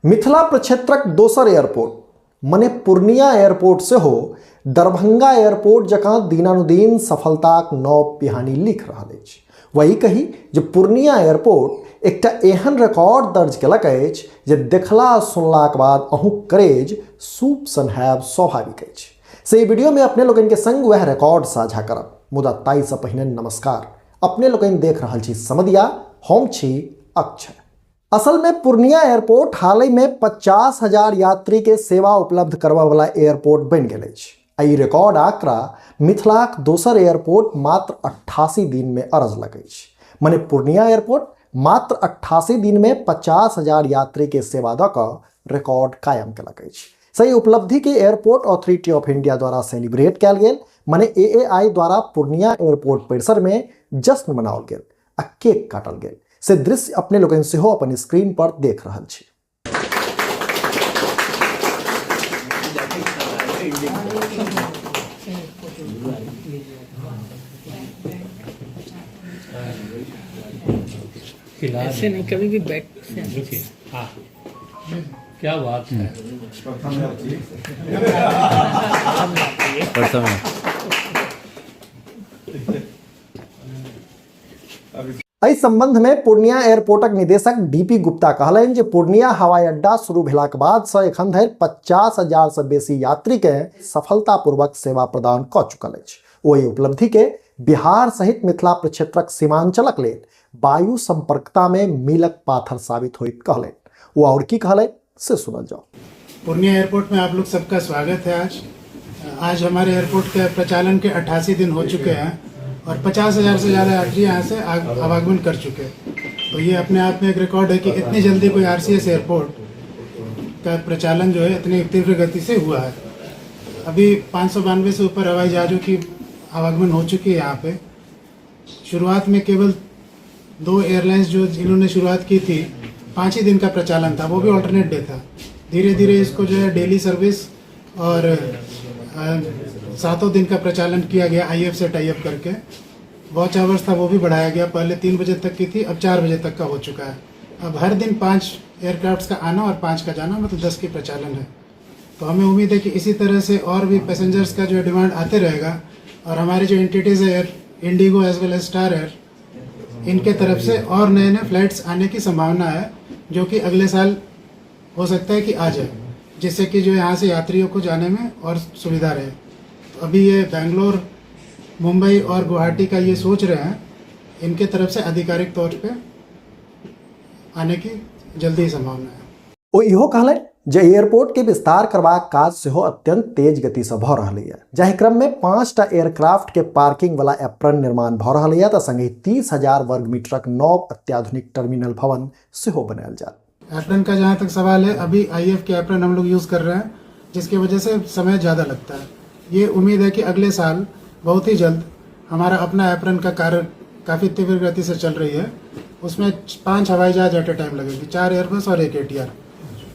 मिथिला प्रक्षेत्रक दोसर एयरपोर्ट मने पूर्णिया एयरपोर्ट सेहो दरभंगा एयरपोर्ट जकाँ दिनानुदिन सफलताक नव पिहानी लिख रहल अछि। वही कही जे पूर्णिया एयरपोर्ट एकटा एहन रिकॉर्ड दर्ज केलक अछि जे देखला सुनलाक बाद अहूँक करेज सूप सन हैब स्वाभाविक अछि। से ई वीडियो में अपने लोकनि के संग वएह रिकॉर्ड साझा करब, मुदा ताहिसँ पहिने नमस्कार। अपने लोकनि देख रहल छी समदिया, हम छी अक्षय। असल में पूर्णिया एयरपोर्ट हाल में 50,000 यात्री के सेवा उपलब्ध करबऽ वाला एयरपोर्ट बनि गेल अछि। ई रिकॉर्ड आंकड़ा मिथिलाक दोसर एयरपोर्ट मात्र 88 दिन में अरजलक अछि। मने पूर्णिया एयरपोर्ट मात्र 88 दिन में 50,000 यात्री के सेवा दऽ कऽ रिकॉर्ड कायम केलक अछि। सही उपलब्धि के एयरपोर्ट अथॉरिटी ऑफ इंडिया द्वारा सेलिब्रेट कयल गेल, मने एएआई द्वारा पूर्णिया एयरपोर्ट परिसर में जश्न मनाओल गेल आ केक काटल गेल। से दृश्य अपने लोकनि सेहो अपन स्क्रीन पर देख रहल छी। ऐसे नहीं, कभी भी बैक से। रुकिए, हाँ, क्या बात है। प्रथम। एहि संबंध में पूर्णिया एयरपोर्टक निदेशक डीपी गुप्ता कहलनि जे पूर्णिया हवाई अड्डा शुरू भेलाक बाद से एखन धरि 50,000 से बेसी यात्री के सफलतापूर्वक सेवा प्रदान कऽ चुकल अछि। ओ एहि उपलब्धि के बिहार सहित मिथिला प्रक्षेत्रक सीमांचलक लेल वायु संपर्कता में मीलक पाथर साबित होइत कहलनि। ओ आओर की कहलनि से सुनल जाओ। पूर्णिया एयरपोर्ट में आप लोग सबका स्वागत है। आज हमारे एयरपोर्ट के प्रचालन के 88 दिन हो चुके हैं और 50,000 से ज़्यादा यात्री यहाँ से आवागमन कर चुके हैं। तो ये अपने आप में एक रिकॉर्ड है कि इतनी जल्दी कोई आरसीएस एयरपोर्ट का प्रचालन जो है इतनी तीव्र गति से हुआ है। अभी 592 से ऊपर हवाई जहाज़ों की आवागमन हो चुकी है यहाँ पे। शुरुआत में केवल 2 एयरलाइंस जो जिन्होंने शुरुआत की थी, 5 ही दिन का प्रचालन था, वो भी ऑल्टरनेट डे था। धीरे धीरे इसको जो है डेली सर्विस और 7 दिन का प्रचालन किया गया, आईएफ से टाई अप करके। वॉच आवर्स था वो भी बढ़ाया गया, पहले 3 बजे तक की थी, अब 4 बजे तक का हो चुका है। अब हर दिन 5 एयरक्राफ्ट्स का आना और 5 का जाना, मतलब 10 की प्रचालन है। तो हमें उम्मीद है कि इसी तरह से और भी पैसेंजर्स का जो डिमांड आते रहेगा और हमारे जो एंटिटीज़ है air IndiGo as well as Star Air, इनके तरफ से और नए नए फ्लाइट्स आने की संभावना है, जो कि अगले साल हो सकता है कि आ जाए, जिससे कि जो यहाँ से यात्रियों को जाने में और सुविधा रहे। तो अभी ये बेंगलोर, मुंबई और गुवाहाटी का ये सोच रहे हैं, इनके तरफ से आधिकारिक तौर पे आने की जल्दी ही संभावना है। ओ इहो कहलनि जे एयरपोर्ट के विस्तार करबाक काज सेहो अत्यंत तेज गति से भऽ रहल यऽ, जाहि क्रम में 5टा एयरक्राफ्ट के पार्किंग वाला एप्रन निर्माण भऽ रहल यऽ, तऽ संगहि 30,000 वर्ग मीटरक नव अत्याधुनिक टर्मिनल भवन सेहो बनायल जायत। एप्रन का जहाँ तक सवाल है, अभी आईएफ के एप्रन हम लोग यूज़ कर रहे हैं, जिसकी वजह से समय ज़्यादा लगता है। ये उम्मीद है कि अगले साल बहुत ही जल्द हमारा अपना एप्रन का कार्य काफ़ी तीव्र गति से चल रही है। उसमें 5 हवाई जहाज एट ए टाइम लगेंगे, 4 एयरबस और 1 एटीआर।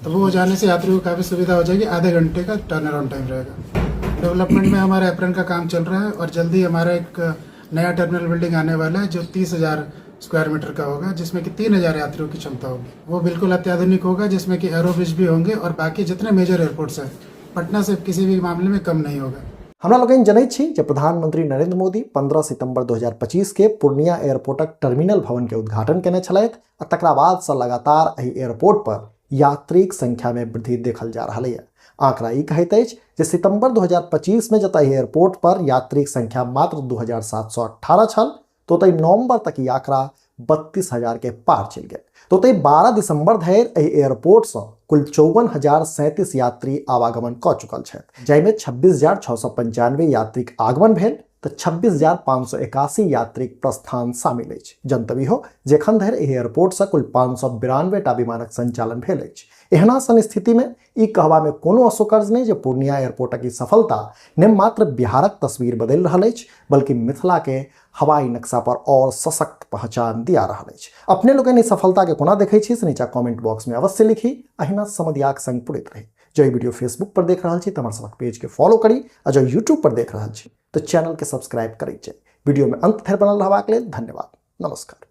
तो वो हो जाने से यात्रियों को काफ़ी सुविधा हो जाएगी, आधे घंटे का टर्न अराउंड टाइम रहेगा। डेवलपमेंट में हमारा एप्रन का काम चल रहा है और जल्दी हमारा एक नया टर्मिनल बिल्डिंग आने वाला है, जो 30,000 स्क्वायर मीटर का होगा, जिसमें कि 3,000 यात्रियों की क्षमता होगी। वो बिल्कुल अत्याधुनिक होगा, जिसमें कि एरो ब्रिज भी होंगे और बाकी जितने मेजर एयरपोर्ट्स हैं पटना से किसी भी मामले में कम नहीं होगा। हमरा लोकनि जनैत छी जे प्रधानमंत्री नरेंद्र मोदी 15 सितंबर 2025 के पूर्णिया एयरपोर्टक टर्मिनल भवन के उद्घाटन केने छलथि आ तकरा बाद से लगातार एहि एयरपोर्ट पर यात्रीक संख्या में वृद्धि देखल जा रहल यऽ। आंकड़ा ई कहैत अछि जे सितंबर 2025 में जतय एहि एयरपोर्ट पर यात्रीक संख्या मात्र 2,718 छल, तो ओतहि नवंबर तक ई आंकड़ा 32,000 के पार चलि गेल। तो ओतहि 12 दिसंबर धरि एहि एयरपोर्ट सँ कुल 54,037 यात्री आवागमन कऽ चुकल छथि, जाहिमे 26,695 यात्रीक आगमन भेल तऽ 26,581 यात्रीक प्रस्थान शामिल अछि। जनतबी हो जे एखन धरि एहि एयरपोर्ट सँ कुल 592 टा विमानक संचालन भेल अछि। एहना सन स्थिति में ई कहबा में कोनो असौकर्य नहि जे पूर्णिया एयरपोर्टक ई सफलता ने मात्र बिहारक तस्वीर बदलि रहल अछि, बल्कि मिथिला के हवाई नक्शा पर और सशक्त पहचान दिया रहल अछि। अपने लोकनि ई सफलता के कोना देखै छी से नीचा कमेंट बॉक्स में अवश्य लिखी। अहिना समदियाक संग पुरैत रही। जँ ई वीडियो फेसबुक पर देख रहल छी तऽ हमर सभक पेज के फॉलो करी आ जँ यूट्यूब पर देख रहल छी तऽ चैनल के सब्सक्राइब करैत जाई। वीडियो में अंत धरि बनल रहबाक लेल धन्यवाद। नमस्कार।